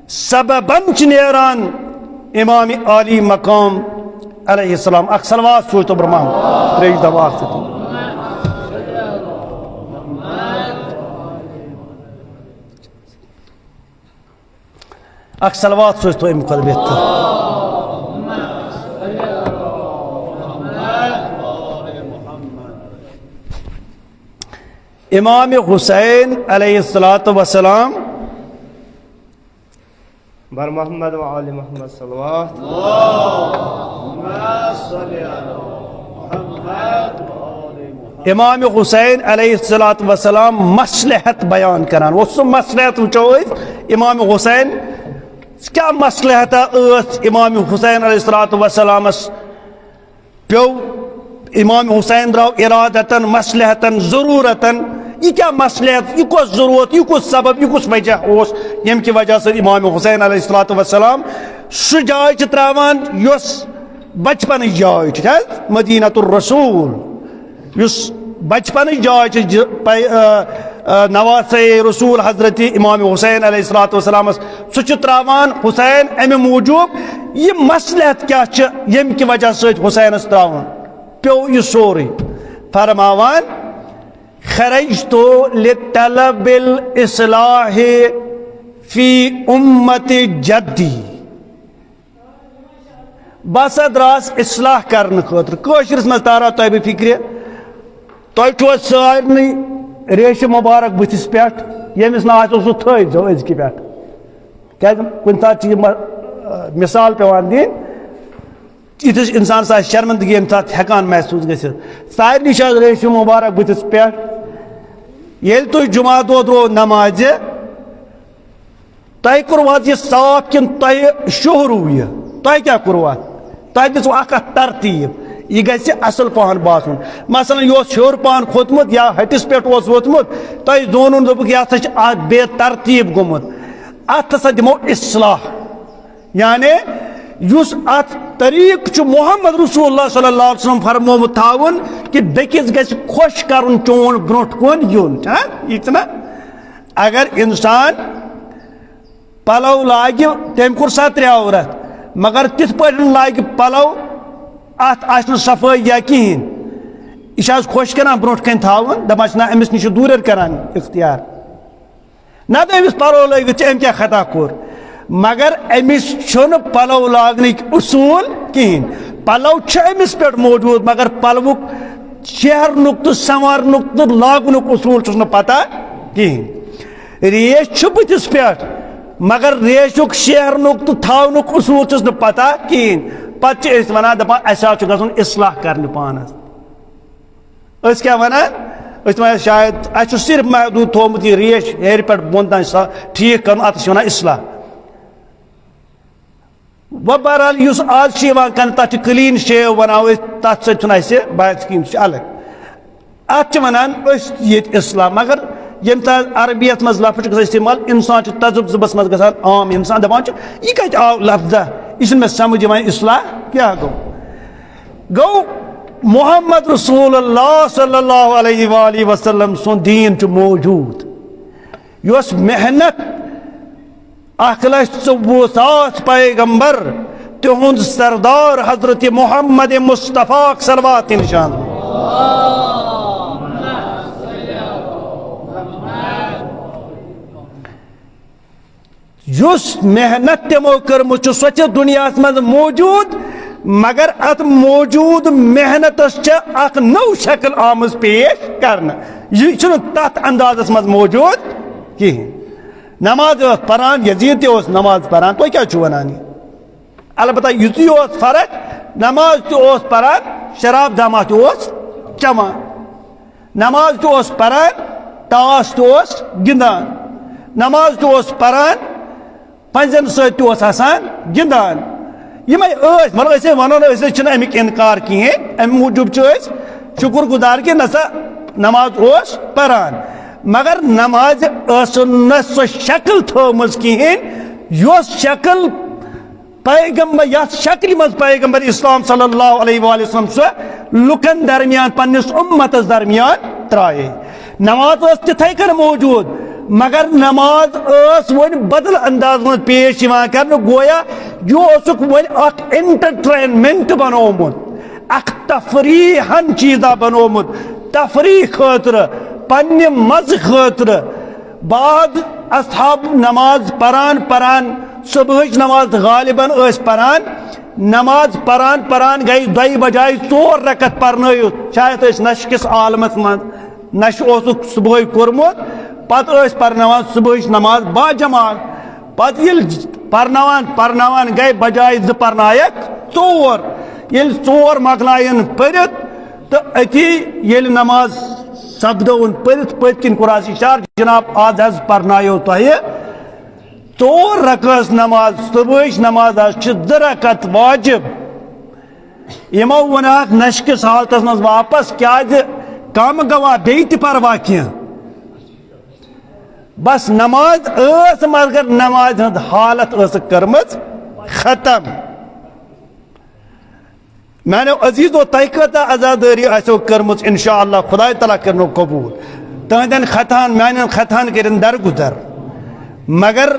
سببن چھِ نیران۔ امام عالی مقام علیہ السلام، اکھ صلوات سوٗزتو برٛونٛہہ، ترٛیش دوا اکھ سۭتۍ۔ اکھ صلوات سوٗزتو اَمہِ کھۄتہٕ بہتر۔ امام حسین علیہ الصلوۃ والسلام، بر محمد و آل محمد صلوات۔ امام حسین علیہ الصلوۃ والسلام مصلحت بیان کران اوس۔ سُہ مصلحت وٕچھو أسۍ، امام حسین کیٛاہ مصلحتہ ٲس امام حسین علیہ الصلوۃ والسلامس پیوٚو؟ امام حسین درٛاو ارادتن، مصلحتن، ضرورتن۔ یہِ کیٛاہ مصلحت، یہِ کۄس ضرورت، یہِ کُس سبب، یہِ کُس وجہ اوس، ییٚمہِ کہِ وجہ سۭتۍ امام حسین علیہ الصلوۃ والسلام سُہ جاے چھِ ترٛاوان یۄس بچپنٕچ جاے چھِ، کیٛاہ؟ مدینۃ الرسول، یُس بچپنٕچ جاے چھِ ج-، پے-، آ، آ، نواسے رسول حضرت امام حسین علیہ الصلوۃ والسلامس۔ سُہ چھُ تراوان حسین امہِ موٗجوٗب، یہِ مصلحت کیٛاہ چھِ، ییٚمہِ کہِ وجہ سۭتۍ حسینس تراوُن پیوٚو یہِ سورُے۔ فرماوان، خرجت لطلب الاصلاح فی امت جدی۔ بہٕ ہسا درٛاس اصلاح کرنہٕ خٲطرٕ۔ کٲشرِس منٛز تارا تۄہہِ بہٕ فِکرِ، تۄہہِ چھُوا سارنٕے ریشہِ مُبارک بٕتھِس پٮ۪ٹھ؟ ییٚمِس نہٕ آسہِ، سُہ تھٲوِزیو أزکہِ پٮ۪ٹھ۔ کیٛازِ کُنہِ ساتہٕ چھِ یہِ مہ-، مثال پٮ۪وان دِنۍ۔ یِتھِس اِنسانَس آسہِ شرمندگی، ییٚمہِ ساتہٕ ہٮ۪کان محسوٗس گٔژھِتھ۔ سارنٕے چھِ آز ریشہِ مُبارک بٕتھِس پٮ۪ٹھ۔ ییٚلہِ تُہۍ جمعہ دۄہ درٛاو نمازِ، تۄہہِ کوٚروٕ حظ یہِ صاف کِنہٕ تۄہہِ شوہروٕ یہِ؟ تۄہہِ کیٛاہ کوٚروٕ اَتھ؟ تۄہہِ دِژوٕ اَکھ اَتھ ترتیٖب، یہِ گژھِ اَصٕل پَہَن باسُن۔ مثلاً، یہِ اوس ہیوٚر پَہَن کھوٚتمُت یا ۂٹِس پٮ۪ٹھ اوس ووٚتھمُت، تۄہہِ زونُن، دوٚپُکھ، یہِ ہسا چھِ اَتھ بے ترتیٖب گوٚمُت، اَتھ ہسا دِمو اصلاح۔ یعنی، یُس اَتھ طریٖقہٕ چھُ محمد رسول اللہ صلی اللہ علیہ وسلم فرمومُت تھاوُن کہِ بیٚکِس گژھِ خۄش کَرُن چون برٛونٛٹھ کُن یُن، چھا؟ یہِ چھُنہ؟ اگر انسان پلو لاگہِ، تٔمۍ کوٚر سا ترٛےٚ عورت، مگر تِتھ پٲٹھۍ لاگہِ پلو، اتھ آسہِ نہٕ صفٲیی یا کِہیٖنۍ۔ یہِ چھِ آز خۄش کران برٛونٛٹھ کَنہِ تھاوُن، دَپان چھِ، نہ، أمِس نِش چھُ دوٗرٮ۪ر کران اختیار۔ نہ تہٕ أمِس پلو لٲگِتھ چھِ أمۍ کیٛاہ خطا کوٚر؟ مگر أمِس چھُنہٕ پلو لاگنٕکۍ اصوٗل کِہیٖنۍ۔ پلو چھِ أمِس پٮ۪ٹھ موجود، مگر پلوُک شیہرنُک تہٕ سنوارنُک تہٕ لاگنُک اصوٗل چھُس نہٕ پتہ کِہیٖنۍ۔ ریش چھِ بٕتھِس پٮ۪ٹھ، مگر ریشُک شیہرنُک تہٕ تھاونُک اصوٗل چھُس نہٕ پتہ کِہیٖنۍ۔ پتہٕ چھِ أسۍ ونان، دپان، اسہِ حظ چھُ گژھُن اصلاح کرنہِ پانس۔ أسۍ کیٛاہ ونان؟ أسۍ ونان، شاید اسہِ چھُ صرف محدوٗد تھوٚومُت یہِ ریش ہیٚرِ پٮ۪ٹھ بۄن تام سا ٹھیٖک کرُن، اتھ چھِ ونان اصلاح۔ وۄنۍ بہرحال، یُس آز چھُ یِوان کرنہٕ، تَتھ چھِ clean shave وَنان أسۍ، تَتھ سۭتۍ چھُنہٕ اَسہِ بحث کِہیٖنۍ، سُہ چھُ الگ۔ اَتھ چھِ وَنان أسۍ ییٚتہِ اِسلام، مگر ییٚمہِ ساتہٕ عربیَت منٛز لفظ چھُ گژھان اِستعمال، اِنسان چھُ تذبذبَس منٛز گژھان، عام اِنسان دَپان چھُ، "یہِ کَتہِ آو لفظہ؟ یہِ چھُنہٕ مےٚ سَمٕجھ یِوان، اِصلاح کیٛاہ گوٚو؟" گوٚو، محمد رسول اللہ صلی اللہ علیہ وآلہ وسلم سُنٛد دیٖن چھُ موجوٗد۔ یۄس محنت اکھ لچھ ژوٚوُہ ساس پیغمبر، تِہُنٛد سردار حضرت محمد مصطفیٰ صلوات نشان۔ یُس محنت تِمو کٔرمٕژ چھِ، سۄ چھِ دُنیاہَس منٛز موجود، مگر اتھ موجود محنتس چھِ اکھ نٔو شکل آمٕژ پیش کرنہٕ۔ یہِ چھُنہٕ تتھ اندازس منٛز موجود کِہیٖنۍ۔ نماز ٲس پران، یزید تہِ اوس نماز پران، تُہۍ کیٛاہ چھِو ونان یہِ؟ البتہ یُتُے یوت فرق، نماز تہِ اوس پران، شراب دامہ تہِ اوس چٮ۪وان۔ نماز تہِ اوس پران، تاش تہِ اوس گِنٛدان۔ نماز تہِ اوس پران، پنٛزٮ۪ن سۭتۍ تہِ اوس آسان گِنٛدان۔ یِمے ٲسۍ، مطلب، أسۍ ہے وَنو نہٕ، أسۍ ہے چھِنہٕ اَمیُک اِنکار کِہیٖنۍ۔ اَمہِ موٗجوٗب چھِ أسۍ شُکُر گُزار کہِ نہ سا نماز اوس پران، مگر نمازِ ٲس نہٕ سۄ شکل تھٲومٕژ کِہیٖنۍ، یۄس شکل پیغمبر، یَتھ شکلہِ منٛز پیغمبر اسلام صلی اللہ علیہ وآلہ وسلم سۄ لُکن درمیان، پننِس اُمتس درمیان ترٛایے۔ نماز ٲس تِتھے کٔنۍ موجود، مگر نماز ٲس وۄنۍ بدل انداز منٛز پیش یِوان کرنہٕ، گویا یہِ اوسُکھ وۄنۍ اکھ entertainment بنوومُت، اکھ تفریحن چیزا بنوومُت، تفریح خٲطرٕ، پننہِ مزٕ خٲطرٕ۔ بعد اصحاب نماز پران پران، صبحٕچ نماز غالباً ٲسۍ پران، نماز پران پران گٔے دۄیہِ بجایہِ ژور رکعت پرنٲیِتھ، شاید ٲسۍ نشہِ کِس عالمس منٛز، نشہِ اوسُکھ صبحٲے کوٚرمُت، پتہٕ ٲسۍ پرناوان صبحٕچ نماز با جماعت۔ پتہٕ ییٚلہِ پرناوان پرناوان گٔے بجایہِ زٕ پرنایکھ ژور، ییٚلہِ ژور مۄکلایَن پٔرِتھ تہٕ أتی ییٚلہِ نماز سپدٲوٕن پٔرِتھ، پٔتۍ کِنۍ کوٚر اَسہِ اِشارٕ، جناب، آز حظ پرنایو تۄہہِ ژور رکعت نماز، صبحٕچ نماز حظ چھِ زٕ رکعت واجب۔ یِمو ووٚن اَتھ نشہِ کِس حالتس منٛز واپس، کیازِ کم گوا بیٚیہِ تہِ پروا کینٛہہ؟ بس نماز ٲس، مگر نمازِ ہٕنٛز حالت ٲسٕکھ کٔرمٕژ ختم۔ میانیو عزیزو، تۄہہِ کۭژاہ عزادٲری آسیو کٔرمٕژ، انشاءاللہ خداے تعالیٰ کٔرنو قبوٗل۔ تُہنٛدٮ۪ن خطاہن، میانٮ۪ن خطاہن کٔرِن درگُزر۔ مگر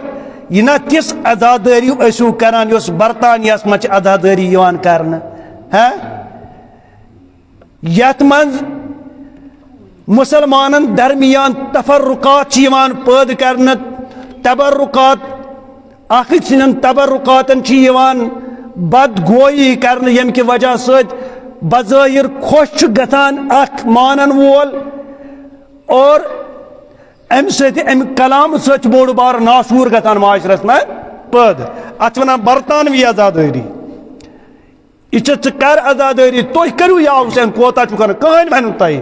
یہِ نہ تِژھ عزادٲری ٲسِو کران، یۄس برطانیہس منٛز چھِ عزادٲری یِوان کرنہٕ۔ ہہ؟ یتھ منٛز مسلمانن درمیان تفرقات چھِ یِوان پٲدٕ کرنہٕ، تبرقات، اکھ أکۍ سٕنٛدٮ۪ن تبرقاتن چھِ یِوان بدگویی کرنہٕ، ییٚمہِ کہِ وجہ سۭتۍ بظٲہر خۄش چھُ گژھان اکھ مانن وول، اور امہِ سۭتۍ، امہِ کلامہٕ سۭتۍ چھُ بوٚڑ بار ناسوٗر گژھان معاشرس منٛز پٲدٕ۔ اتھ چھِ ونان برطانوی عزادٲری۔ یہِ چھِ، ژٕ کر عزادٲری، تُہۍ کٔرِو یا حسین، کوتاہ چھُو کران؟ کٕہٕنۍ ونیو تۄہہِ۔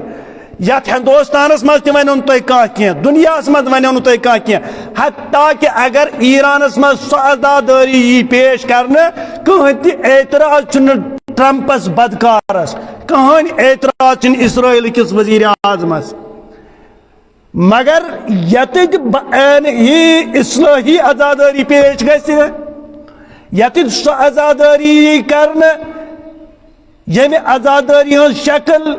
یتھ ہندوستانس منٛز تہِ ونیو نہٕ تۄہہِ کانٛہہ کینٛہہ، دُنیاہس منٛز ونیو نہٕ تۄہہِ کانٛہہ کینٛہہ۔ حتیٰ کہ اگر ایرانس منٛز سۄ عزادٲری یی پیش کرنہٕ، کٕہٕنۍ تہِ اعتراض چھُنہٕ ٹرمپس بدکارس، کٕہٕنۍ اعتراض چھُنہٕ اسرائیل کِس وزیر اعظمس۔ مگر یتیٚتہِ ب-، این یی اصلٲحی عزادٲری پیش گژھِ، یتیٚتہِ سۄ عزادٲری یی کرنہٕ، ییٚمہِ عزادٲری ہٕنٛز شکل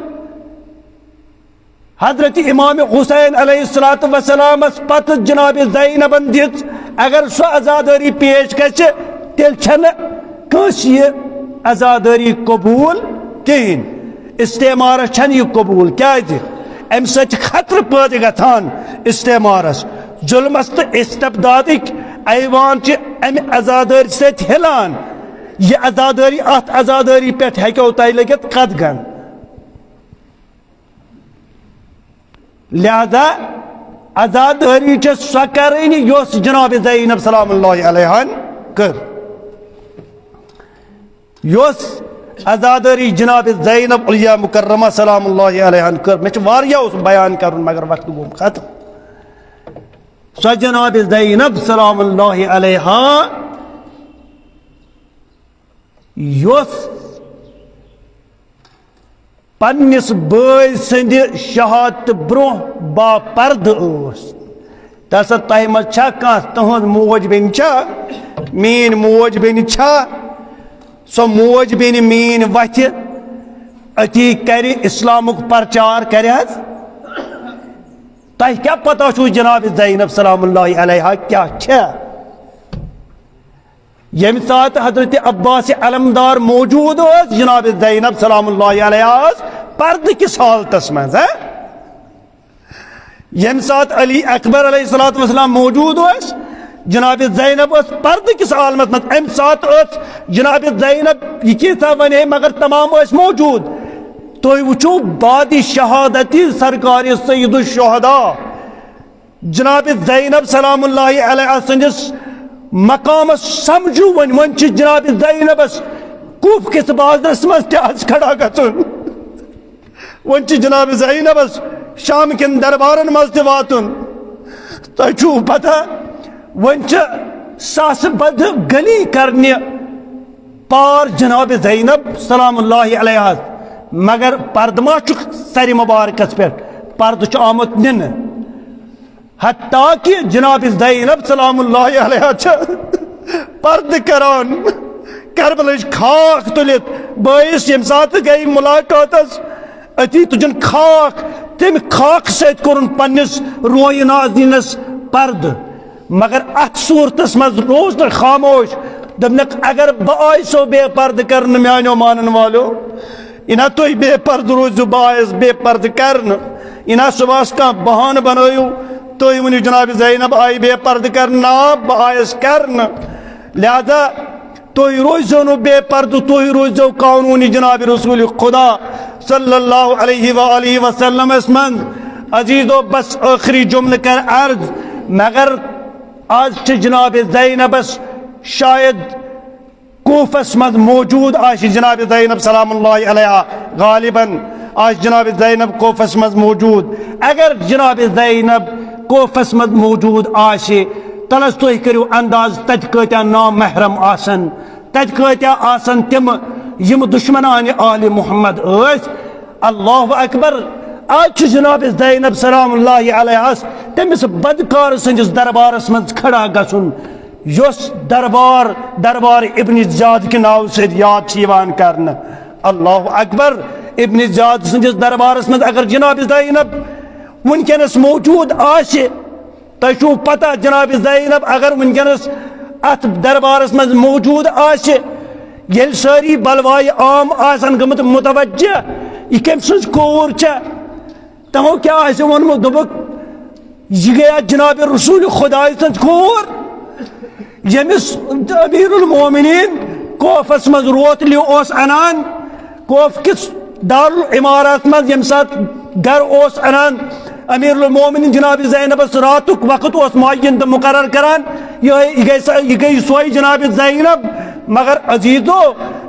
حضرت امام حسین علیہ الصلوۃ والسلامس پتہٕ جناب زینبن دِژ۔ اگر سۄ عزادٲری پیش گژھِ، تیٚلہِ چھنہٕ کٲنٛسہِ یہِ عزادٲری قبوٗل کِہیٖنۍ۔ استعمارس چھنہٕ یہِ قبوٗل۔ کیازِ؟ امہِ سۭتۍ چھِ خطرٕ پٲدٕ گژھان استعمارس۔ ظلمس تہٕ استبدادٕکۍ ایوان چھِ امہِ عزادٲری سۭتۍ ہِلان۔ یہِ عزادٲری، اتھ عزادٲری پٮ۪ٹھ ہیٚکیو تۄہہِ لٔگِتھ قدغن۔ لہذا عزادٲری چھِ سۄ کرٕنۍ یۄس جناب زینب سلام اللہ علیہن کٔر۔ یۄس عزادٲری جناب زینب علیہ مکرمہ سلام اللہ علیہن کٔر، مےٚ چھُ واریاہ اوس بیان کرُن مگر وقت گوٚو ختم۔ سۄ جناب زینب سلام اللہ علیہا یۄس پننِس بٲے سٕنٛدِ شہادتہٕ برونٛہہ باپردٕ ٲس۔ تَسا تۄہہِ منٛز چھا کانٛہہ، تُہٕنٛز موج بیٚنہِ چھا، میٛٲنۍ موج بیٚنہِ چھا، سۄ موج بیٚنہِ میٛٲنۍ وَتھِ أتی کَرِ اِسلامُک پرچار کَرِ حظ؟ تۄہہِ کیٛاہ پتہ چھُو جناب زینب سلام اللہ علیہا کیٛاہ چھےٚ؟ ییٚمہِ ساتہٕ حضرت عباس علمدار موجود اوس، جناب زینب سلام اللہ علیہا ٲس پردٕ کِس حالتس منٛز، ہہ؟ ییٚمہِ ساتہٕ علی اکبر علیہ الصلوۃ والسلام موجود اوس، جناب زینب ٲس پردٕ کِس عالمس منٛز۔ امہِ ساتہٕ ٲس جناب زینب، یہِ کینٛژھا ونے مگر تمام ٲسۍ موجود۔ تُہۍ وٕچھِو بعد شہادت سرکار سید الشہداء جناب زینب سلام اللہ علیہا سٕنٛدِس مقامس سمجھو۔ وۄنۍ، وۄنۍ چھِ جناب زینبس کوفہ کِس بازرس منٛز تہِ آز کھڑا گژھُن۔ وۄنۍ چھِ جناب زینبس شام کٮ۪ن دربارن منٛز تہِ واتُن۔ تۄہہِ چھُو پتہ، وۄنۍ چھِ ساسہٕ بدٕ گلی کرنہِ پار جناب زینب سلام اللہ علیہا، مگر پردٕ ما چھُکھ سرِ مبارکس پٮ۪ٹھ؟ پردٕ چھُ آمُت نِنہٕ۔ حتیٰ کہ جناب زینب سلام اللہ علیہا چھِ پردٕ کران، کربلٕچ خاک تُلِتھ بٲیِس ییٚمہِ ساتہٕ گٔے ملاقاتس، أتی تُجن خاک، تَمہِ خاکہٕ سۭتۍ کوٚرُن پننِس روحِ نازنیٖنس پردٕ۔ مگر اتھ صورتس منٛز روٗز نہٕ خاموش، دوٚپنکھ، اگر بہٕ آیسو بے پردٕ کرنہٕ میانیو مانن والو، یہِ نا تُہۍ بے پردٕ روٗزِو، بہٕ آیس بے پردٕ کرنہٕ۔ یہِ نا صُبحس کانٛہہ بہانہٕ بنٲیِو، تُہۍ ؤنِو جناب زینب آیہِ بے پردٕ کرنہٕ، نا، بہٕ آیس کرنہٕ۔ لہذا تُہۍ روٗزِو نہٕ بے پردٕ، تُہۍ روٗزِو قانوٗنی جناب رسول خدا صلی اللہ علیہ وآلہ وسلمس منٛز۔ عزیزو، بس ٲخری جملہٕ کرٕ عرض، مگر آز چھِ جناب زینبس شاید کوفس منٛز موجود آسہِ جناب زینب سلام اللہ علیہا، غالباً آسہِ جناب زینب کوفس منٛز موجود۔ اگر جناب زینب کوفس منٛز موجود آسہِ، تلس تُہۍ کٔرِو انداز، تتہِ کۭتیاہ نامحرم آسن، تتہِ کۭتیاہ آسن تِم یِم دشمنان آل محمد ٲسۍ۔ اللہ اکبر۔ آز چھُ جناب زینب سلام اللہ علیہس تٔمِس بدکار سٕنٛدِس دربارس منٛز کھڑا گژھُن، یۄس دربار، دربار ابن زیاد کہِ ناوٕ سۭتۍ یاد چھِ یِوان کرنہٕ۔ اللہ اکبر۔ ابن زیاد سٕنٛدِس دربارس منٛز اگر جناب زینب وٕنکیٚنس موجود آسہِ، تۄہہِ چھُو پتہ جناب زینب اگر وٕنکیٚنس اتھ دربارس منٛز موجود آسہِ، ییٚلہِ سٲری بلوایہِ عام آسن گٔمٕتۍ متوجہ، یہِ کٔمۍ سٕنٛز کوٗر چھےٚ؟ تِمو کیٛاہ آسہِ ووٚنمُت؟ دوٚپُکھ، یہِ گٔیا جناب رسول خداے سٕنٛز کوٗر، ییٚمِس امیر المومنین کوفس منٛز روتلہِ اوس انان، کوف کِس دارالعمارات منٛز ییٚمہِ ساتہٕ گرٕ اوس انان امیر المومنین جناب زینبس راتُک وقت اوس معین تہٕ مقرر کران، یِہوٚے، یہِ گٔے سۄ، یہِ گٔے سۄے جناب زینب۔ مگر عزیزو،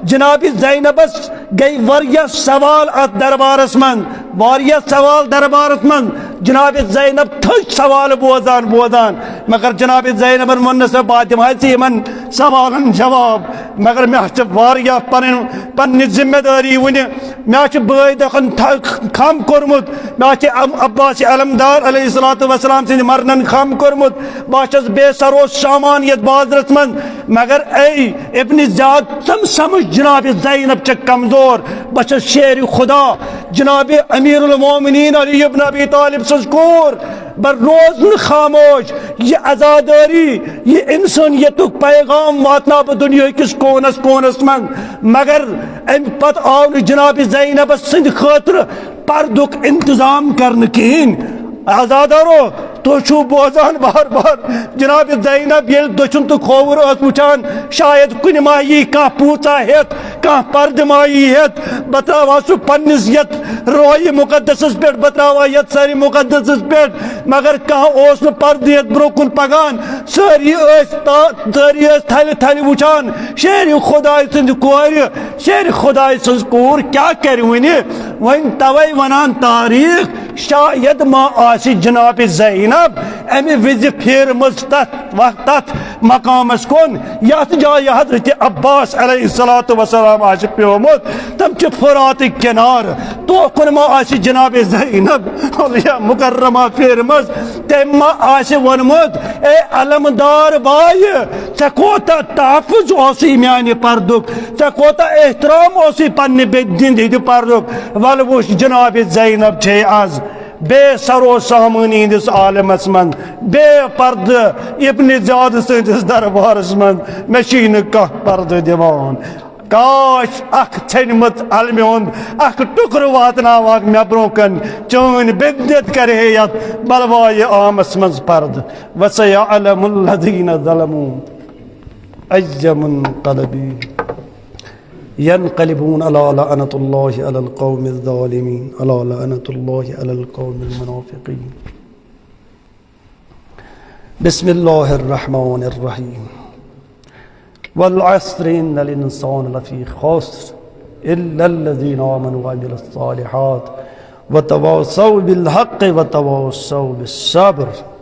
جناب زینبس گٔے واریاہ سوال اتھ دربارس منٛز، واریاہ سوال دربارس منٛز۔ جناب زینب تھٔج سوال بوزان بوزان، مگر جناب زینبن ووٚن نہٕ سۄ، بہٕ دِمہٕ ہا ژےٚ یِمن سوالن جواب، مگر مےٚ چھِ واریاہ پنٕنۍ، پننہِ ذمہ دٲری وُنہِ۔ مےٚ چھِ بٲے دَکھن تھَ-، خم کوٚرمُت، مےٚ چھِ ام-، عباس علمدار علیہ الصلوۃ والسلام سٕنٛدِ مرنن خم کوٚرمُت، بہٕ چھَس بے سرو سامان یَتھ بازرس منٛز، مگر اے ابن زیاد، ژم سمجھ جناب زینب چھِ کمزور، بہٕ چھَس شیر خدا، جناب امیر المومنین علی ابن ابی طالب سٕنٛز کوٗر، بہٕ روزٕ نہٕ خاموش۔ یہِ عزادٲری، یہِ انسٲنیتُک پیغام واتناو بہٕ دُنیاہ کِس کوٗنس کوٗنس منٛز۔ مگر امہِ پتہٕ آو نہٕ جناب زینبس سٕنٛدِ خٲطرٕ پردُک انتظام کرنہٕ کِہیٖنۍ۔ عزادارو، تُہۍ چھِو بوزان بار بار، جناب زینب ییٚلہِ دٔچھُن تہٕ کھووُر ٲس وٕچھان، شاید کُنہِ ما یی کانٛہہ پوٗژا ہیٚتھ، کانٛہہ پردٕ ما یی ہیٚتھ، بہٕ ترٛاوٕ ہا سُہ پننِس یتھ روحِ مقدسس پٮ۪ٹھ، بہٕ ترٛاوٕ ہا یتھ سرِ مقدسس پٮ۪ٹھ، مگر کانٛہہ اوس نہٕ پردٕ ہیٚتھ برٛونٛہہ کُن پکان۔ سٲری ٲسۍ تا-، سٲری ٲسۍ تھلہِ تھلہِ وٕچھان شیرِ خداے سٕنٛزِ کورِ، شیرِ خداے سٕنٛز کوٗر کیٛاہ کرِ وُنہِ؟ وۄنۍ توے ونان تاریخ، شاید ما آسہِ جناب زینب امہِ وِزِ پھیرمٕژ تتھ وقت، تتھ مقامس کُن، یتھ جایہِ حضرت عباس علیہ الصلوۃ والسلام آسہِ پیومُت۔ تم چھِ فراتٕکۍ کنارٕ، توکُن ما آسہِ جناب زینب علیہ مکرمہ پھیرمٕژ؟ تٔمۍ ما آسہِ ووٚنمُت، اے علمدار بایہِ، ژےٚ کوتاہ تحفظ اوسُے میانہِ پردُک، ژےٚ کوتاہ احترام اوسُے پننہِ بیٚنہِ ہٕنٛدِ پردُک؟ ولہٕ وٕچھ، جناب زینب چھے از بے سرو سامٲنی ہٕنٛدِس عالمس منٛز، بے پردٕ ابن زیاد سٕنٛدِس دربارس منٛز۔ مےٚ چھُے نہٕ کانٛہہ پردٕ دِوان۔ کاش اکھ ژھیٚنمٕژ علمہِ ہُنٛد اکھ ٹُکرٕ واتناوہاکھ مےٚ برونٛہہ کن، چٲنۍ بیٚنہِ تہِ کرِ ہے یتھ بلوایہِ عامس منٛز پردٕ۔ وسیعلم الذین ظلموا ای منقلب ينقلبون ألا لعنة الله على القوم الظالمين، ألا لعنة الله على القوم المنافقين۔ بسم الله الرحمن الرحيم۔ والعصر إن الإنسان لفي خسر إلا الذين آمنوا وعملوا الصالحات وتواصوا بالحق وتواصوا بالصبر۔